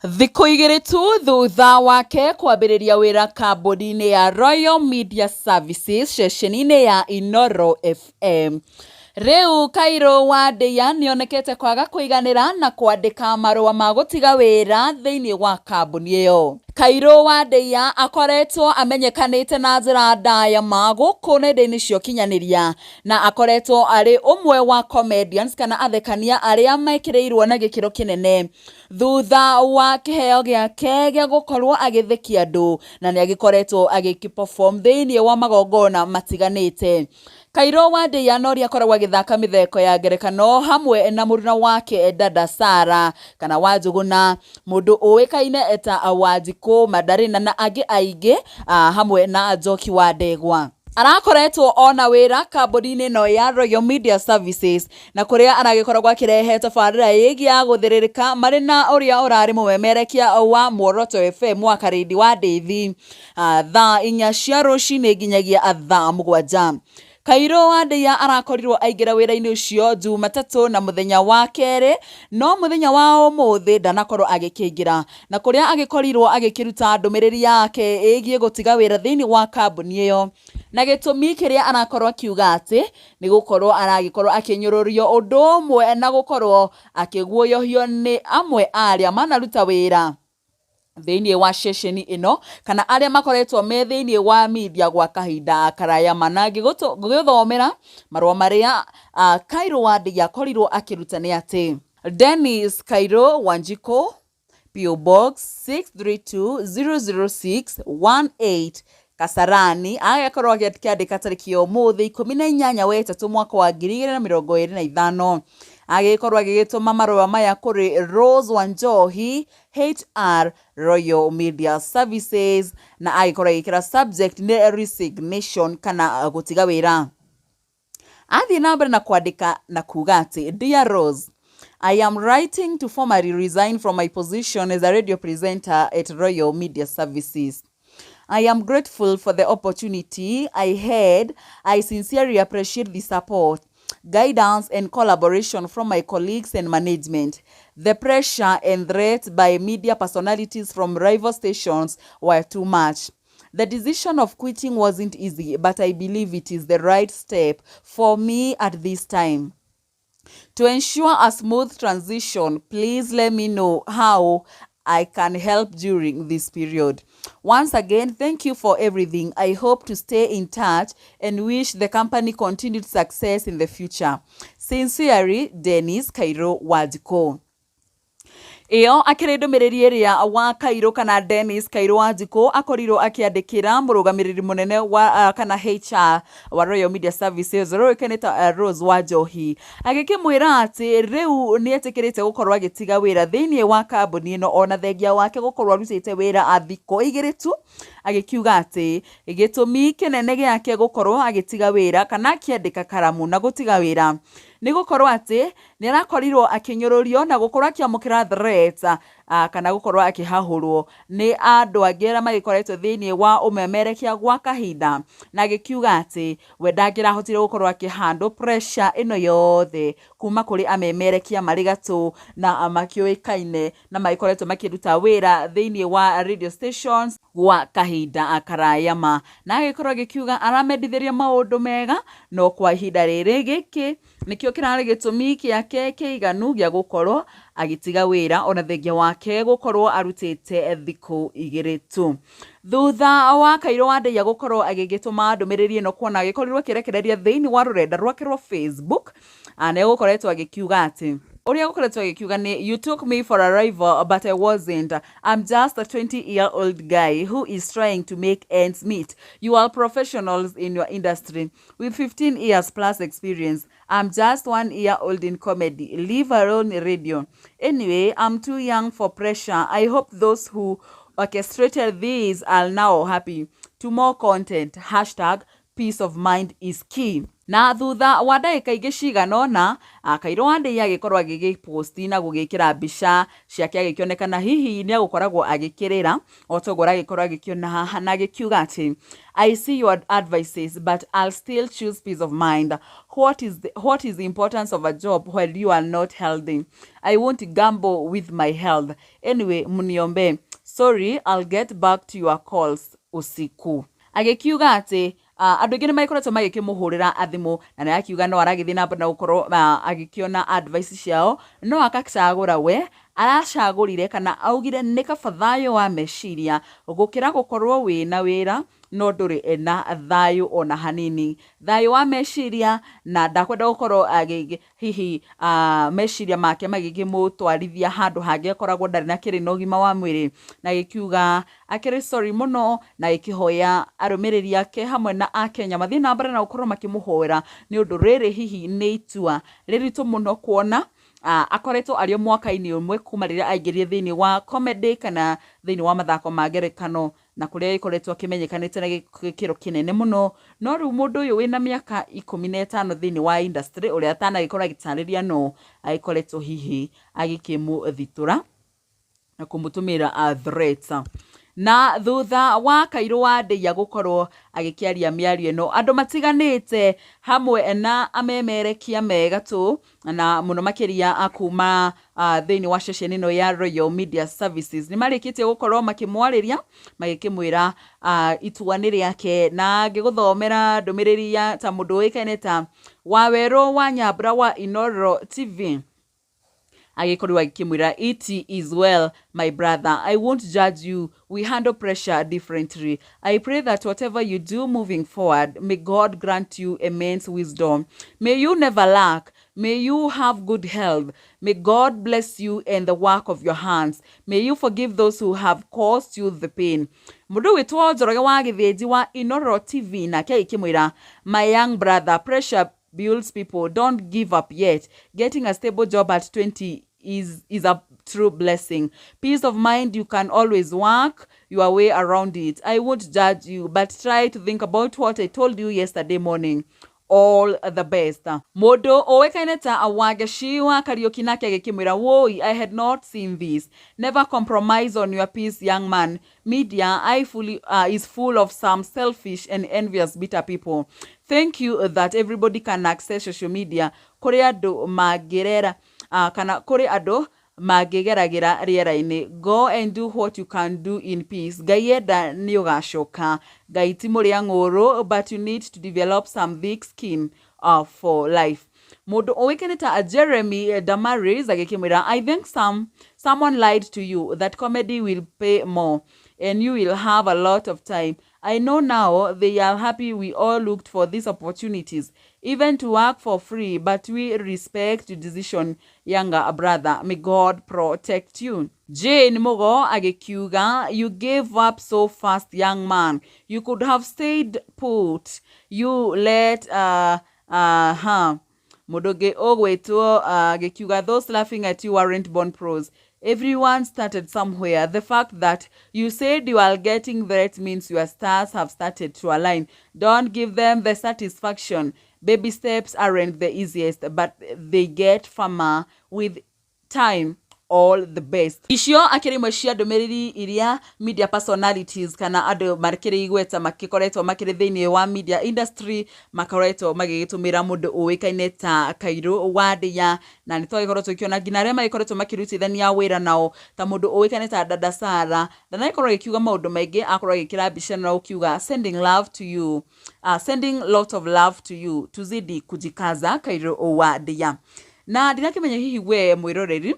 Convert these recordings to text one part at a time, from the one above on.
Thikũ igĩrĩ tu thutha wake kwambĩrĩria wĩra kambuni-inĩ ya Royal Media Services ceceni-inĩ ya Inooro FM. Rĩu Kairũ Wandeia nĩonekete kwaga kũiganĩra na kwandĩka marũa ma gũtiga wĩra thĩinĩ wa kambuni ĩyo. Kairũ Wandeia akoretwo amenyekanĩte na njĩra ndaya ma gũkũ nenda-inĩ cia ũkinyanĩria na akoretwo arĩ ũmwe wa comedians kana athekania arĩa mekĩrĩirwo na gĩkĩro kĩnene thutha wa kĩheo gĩake gĩa gũkorwo agĩthekia andũ na nĩ agĩkoretwo agĩkĩ perform thĩinĩ wa magongona matiganĩte. Kairũ Wandeia na ũrĩa akoragwo agĩthaka mĩtheko ya ngerekano hamwe na mũruna wake Dada Sarah kana Wanjũgũna, mũndũ ũĩkaine ta Wanjikũ Mandarina na angĩ aingĩ hamwe na Njoki wa Ndegwa. Arakoretwo ona wĩra kambuni-inĩ ĩno ya Royal Media Services na kũrĩa aragĩkoragwo akĩrehe tabarĩra ĩgiĩ ya gũthĩrĩrĩka marĩ na ũrĩa ũrarĩ mũmemerekia wa Muoroto FM wa Karĩndi wa Ndĩithi thaa 4 cia rũcinĩ nginyagia thaa 7. Kairũ Wandeia arakorirwo aingĩra wĩra-inĩ ũcio Jumatatũ na mũthenya wa kerĩ no mũthenya wa ũmũthĩ ndanakorwo agĩkĩingĩra na kũrĩa agĩkorirwo agĩkĩruta ndũmĩrĩri yake ĩgiĩ gũtiga wĩra thĩinĩ wa kambuni ĩyo na gĩtũmi kĩrĩa arakorwo akiuga atĩ nĩ gũkorwo aragĩkorwo akĩnyũrũrio ũndũ ũmwe na gũkorwo akĩguoyohio nĩ amwe arĩa manaruta wĩra thĩinĩ wa ceceni ĩno kana arĩa makoretwo me thĩinĩ wa media gwa kahinda karaya mana. Ngĩgũthomera marũa marĩa Kairũ Wandeia akorirwo akĩruta nĩ atĩ Dennis Kairũ Wanjikũ, PO Box 63200618 Kasarani, agĩkorwo akĩandĩka tarĩki ya ũmũthĩ 18 wa ĩtatũ mwaka wa 2025, agĩkorwo agĩgĩtũma marũa maya kũrĩ Rose Wanjohi, HR, Royal Media Services, na agĩkorwo agĩkĩra subject nĩ resignation kana gũtiga wĩra. Athiĩ na mbere na kwandĩka na kuga atĩ, Dear Rose, I am writing to formally resign from my position as a radio presenter at Royal Media Services. I am grateful for the opportunity I had. I sincerely appreciate the support, guidance and collaboration from my colleagues and management. The pressure and threats by media personalities from rival stations were too much. The decision of quitting wasn't easy, but I believe it is the right step for me at this time. To ensure a smooth transition, please let me know how I can help during this period. Once again, thank you for everything. I hope to stay in touch and wish the company continued success in the future. Sincerely, Dennis Kairũ Wanjikũ. Ĩyo akĩrĩ ndũmĩrĩri ĩrĩa wa Kairũ kana Dennis Kairũ Wanjikũ akorirwo akĩandĩkĩra mũrũgamĩrĩri mũnene wa kana HR wa Royal Media Services ũrĩa ta Rose Wanjohi, agĩkĩmwĩra atĩ rĩu nĩ etĩkĩrĩte gũkorwo agĩtiga wĩra thĩinĩ wa kambuni ĩno ona thengia wake gũkorwo arutĩte wĩra thikũ igĩrĩ tu, agĩkiuga atĩ gĩtũmi kĩnene gĩake gũkorwo agĩtiga wĩra kana akĩandĩka karamu na gũtiga wĩra nĩ gũkorwo atĩ nĩ arakorirwo akĩnyũrũrio na gũkorwo akĩamũkĩra threats kana gũkorwo akĩhahũrwo nĩ andũ angĩ arĩa magĩkoretwo thĩinĩ wa ũmemerekia gwa kahinda, na agĩkiuga atĩ we ndangĩrahotire gũkorwo akĩhandle pressure ĩno yothe kuma kũrĩ amemerekia marĩ gatũ na makĩũĩkaine na magĩkoretwo makĩruta wĩra thĩinĩ wa radio stations gwa kahinda karaya ma, na agĩkorwo agĩkiuga aramendithĩria maũndũ mega no kwa ihinda rĩrĩ gĩkĩ nĩkĩo kĩrarĩ gĩtũmi gĩake kĩiganu gĩa gũkorwo agĩtiga wĩra ona thengia wake gũkorwo arutĩte thikũ igĩrĩ tu. Thutha wa Kairũ Wandeia gũkorwo agĩgĩtũma ndũmĩrĩri ĩno, kuona agĩkorirwo akĩrekereria thĩinĩ wa rũrenda rwake rwa Facebook, nĩ gũkoretwo agĩkiuga atĩ ũrĩa gũkoretwo agĩkiuga nĩ, "You took me for a rival, but I wasn't. I'm just a 20-year-old guy who is trying to make ends meet. You are professionals in your industry with 15 years plus experience. I'm just 1 year old in comedy, leave alone radio. Anyway, I'm too young for pressure. I hope those who orchestrated this are now happy. To more content. #PeaceOfMindIsKey." Na thutha wa ndagĩka ingĩ cigana ũna, Kairũ wa Ndĩi agĩkorwo agĩgĩposti na gũgĩkĩra mbica ciake agĩkĩonekana hihi nĩ egũkoragwo agĩkĩrĩra o ta ũguo ũragĩkorwo agĩkĩona haha, na agĩkiuga atĩ I see your advices but I'll still choose peace of mind. What is the importance of a job while you are not healthy? I won't gamble with my health. Anyway, mniombe. Sorry, I'll get back to your calls usiku. Agĩkiuga atĩ andũ aingĩ nĩ magĩkoretwo magĩkĩmũhũrĩra thimũ na nĩ akiuga no aragĩthiĩ na mbere na gũkorwo agĩkĩona advice ciao, no agacagũra we aracagũrire kana augire nĩ kaba thayũ wa meciria gũkĩra gũkorwo wĩna wĩra no ndũrĩ na thayũ ona hanini. Thayũ wa meciria, na ndakwenda gũkorwo hihi meciria make magĩkĩmũtwarithia handũ hangĩ akoragwo ndarĩ na kĩrĩ na ũgima wa mwĩrĩ. Na agĩkiuga akĩrĩ sorry mũno na agĩkĩhoya arũmĩrĩri ake hamwe na akenya mathiĩ na mbere na gũkorwo makĩmũhoera nĩ ũndũ rĩrĩ hihi nĩ itua rĩritũ mũno kuona akoretwo arĩ o mwaka-inĩ ũmwe kuma rĩrĩa aingĩrire thĩinĩ wa comedy kana thĩinĩ wa mathako ma ngerekano, na kũrĩa agĩkoretwo akĩmenyekanĩte na gĩkĩro kĩnene mũno. No rĩu mũndũ ũyũ wĩna mĩaka 15 thĩinĩ wa industry, ũrĩa atanagĩkorwo agĩtarĩria, no agĩkoretwo hihi agĩkĩmũthitũra na kũmũtũmĩra threats. Na thutha wa Kairũ wa Ndĩia gũkorwo agĩkĩaria mĩario ĩno, andũ matiganĩte hamwe na amemerekia mega tu na mũno makĩria kuma thĩinĩ wa ceceni ĩno ya Royal Media Services nĩ marĩkĩtie gũkorwo makĩmwarĩria magĩkĩmwĩra itua nĩ rĩake. Na ngĩgũthomera ndũmĩrĩri ya ta mũndũ ũĩkaine ta Wawerũ wa Nyambura wa Inoro TV, agĩkorirwo agĩkĩmwĩra, "It is well, my brother. I won't judge you. We handle pressure differently. I pray that whatever you do moving forward, may God grant you immense wisdom. May you never lack. May you have good health. May God bless you and the work of your hands. May you forgive those who have caused you the pain." Mũndũ wĩtwo Njoroge wa Gĩthĩnji wa Inoro TV nake agĩkĩmwĩra, "My young brother, pressure builds people. Don't give up yet. Getting a stable job at 20 is a true blessing. Peace of mind, you can always work your way around it. I won't judge you, but try to think about what I told you yesterday morning. All the best." Mũndũ ũĩkaine ta Wangeci wa Kariũki nake agĩkĩmwĩra, "Woi, I had not seen this. Never compromise on your peace, young man. Media I fully, is full of some selfish and envious bitter people. Thank you that everybody can access social media. Kũrĩ andũ mangĩrera kana kũrĩ andũ mangĩgeragĩra rĩera-inĩ. Go and do what you can do in peace. Ngai enda nĩ ũgacoka. Ngai ti mũrĩa ng'ũrũ, but you need to develop some thick skin for life." Mũndũ ũĩkaine ta Jeremy Damaris agĩkĩmwĩra, "I think someone lied to you that comedy will pay more and you will have a lot of time. I know now they are happy. We all looked for these opportunities, even to work for free, but we respect your decision, younger brother. May God protect you." Jane Mugo agĩkiuga, "You gave up so fast, young man. You could have stayed put. You let huh. Mũndũ ũngĩ ũgwĩtwo agĩkiuga, "Those laughing at you weren't born pros. Everyone started somewhere. The fact that you said you are getting threats means your stars have started to align. Don't give them the satisfaction. Baby steps aren't the easiest, but they get firmer with time. All the best." Icio akĩrĩ imwe cia ndũmĩrĩri iria media personalities kana andũ makĩrĩ igweta makĩkoretwo makĩrĩ thĩinĩ wa media industry makoretwo magĩgĩtũmĩra mũndũ ũĩkaine ta Kairũ wa Ndĩa. Na nĩ twagĩkorwo tũkĩona nginya arĩa magĩkoretwo makĩrutithania wĩra nao ta mũndũ ũĩkaine ta Dada Sara ndanagĩkorwo agĩkiuga maũndũ maingĩ, akorwo agĩkĩra mbica na ũkiuga, "Sending love to you, sending lot of love to you. Tuzidi kujikaza, Kairũ wa Ndĩa." Na ndinakĩmenya hihi we mwĩroreri,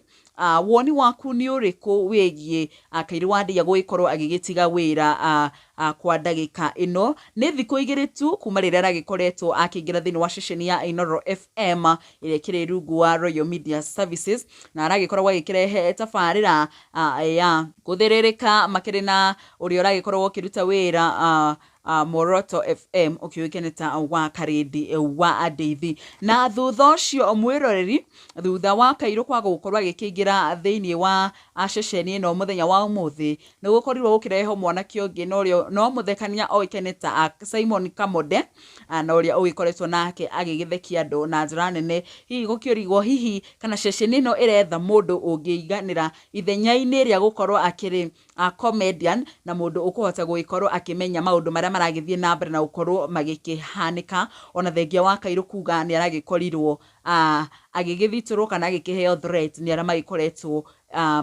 woni waku nĩ ũrĩkũ wĩgiĩ Kairũ wa Ndĩa gũgĩkorwo agĩgĩtiga wĩra kwa ndagĩka ĩno? Nĩ thikũ 2 tu kuma rĩrĩa aragĩkoretwo akĩingĩra thĩinĩ wa ceceni ya Inoro FM ĩrĩa ĩkĩrĩ rungu wa Royal Media Services, na aragĩkoragwo agĩkĩrehe tabarĩra ya gũthĩrĩrĩka makĩrĩ na ũrĩa ũragĩkorwo ũkĩruta wĩra Moroto FM ũkĩũĩkaine ta wa Karĩndi wa Ndeithi. Na thutha ũcio mwĩroreri, thutha wa Kairũ kwaga gũkorwo agĩkĩingĩra thĩinĩ wa ceceni ĩno mũthenya wa ũmũthĩ, nĩ gũkorirwo gũkĩrehwo mwanake ũngĩ na ũrĩa No mũthekania oĩkaine ta Simon Kamode na ũrĩa ũgĩkoretwo nake agĩgĩthekia andũ na njĩra nene. Hihi gũkĩũrigwo hihi kana ceceni ĩno ĩretha mũndũ ũngĩiganĩra ithenya-inĩ rĩa gũkorwo akĩrĩ comedian na mũndũ ũkũhota gũgĩkorwo akĩmenya maũndũ marĩa maragĩthiĩ na mbere na gũkorwo magĩkĩhanĩka, ona thengia wa Kairũ kuga nĩ aragĩkorirwo agĩgĩthitũrwo kana agĩkĩheo threat nĩ arĩa magĩkoretwo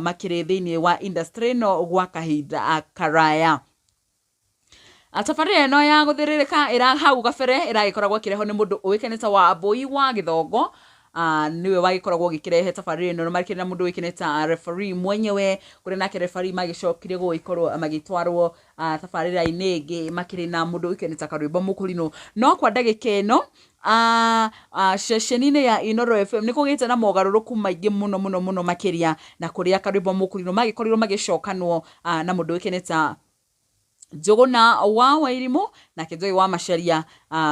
makĩrĩ thĩinĩ wa industry ĩno gwa kahinda karaya. Tabarĩra ĩno ya gũthĩrĩrĩka ĩra hau gabere ĩragĩkoragwo ĩkĩrehwo nĩ mũndũ ũĩkaine ta Wambũi wa Gĩthongo, nĩwe wagĩkoragwo ũgĩkĩrehe tabarĩra ĩno, na makĩrĩ na mũndũ ũĩkaine ta referee mwenyewe, kũrĩa nake referee magĩcokire gũgĩkorwo magĩtwarwo tabarĩra-inĩ ĩngĩ makĩrĩ na mũndũ ũĩkaine ta Karwĩmbo Mũkũrinũ. No kwa ndagĩka ĩno ceceni-inĩ ya Inooro FM nĩ kũgĩte na mogarũrũku maingĩ mũno mũno mũno makĩria, na kũrĩa Karwĩmbo Mũkũrinũ magĩkorirwo magĩcokanwo na mũndũ ũĩkaine ta Njũgũna wa Wairimũ nake Joy wa Macharia,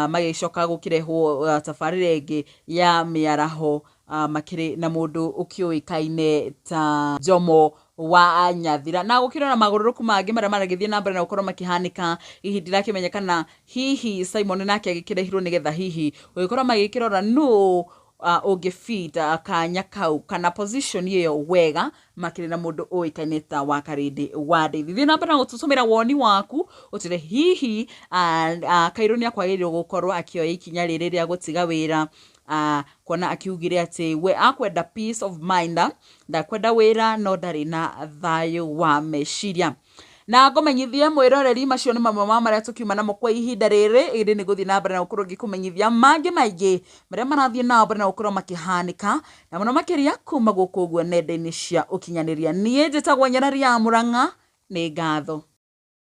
magĩcoka gũkĩrehwo tabarĩra ĩngĩ ya mĩaraho makĩrĩ na mũndũ ũkĩũĩkaine ta Njomo wa Nyathira. Na gũkĩrĩ na magarũrũku mangĩ marĩa maragĩthiĩ na mbere na gũkorwo makĩhanĩka, hihi ndirakĩmenya kana hihi Simon nake agĩkĩrehirwo nĩgetha hihi gũgĩkorwo magĩkĩrora nũ ũngĩ fit kanya kau kana position ĩyo wega makĩrĩ na mũndũ ũĩkaine ta wa Karĩndĩ wa Ndeithi. Thiĩ na mbere na gũtũtũmĩra woni waku ũtwĩre hihi Kairũ nĩ akwagĩrĩirwo gũkorwo akĩoya ikinya rĩrĩ rĩa gũtiga wĩra, kuona akiugire atĩ we akwenda peace of mind, ndakwenda wĩra no ndarĩ na thayũ wa meciria. Na ngũmenyithie mwĩroreri, macio nĩ mamwe ma marĩa tũkiuma namo kwa ihinda rĩrĩ, ĩndĩ nĩ ngũthiĩ na mbere na gũkorwo ngĩkũmenyithia mangĩ maingĩ marĩa marathiĩ na mbere na gũkorwo makĩhanĩka, na mũno makĩria kuma gũkũ ũguo nenda-inĩ cia ũkinyanĩria. Niĩ njĩtagwo Nyarari ya Mũrang'a, nĩ ngatho.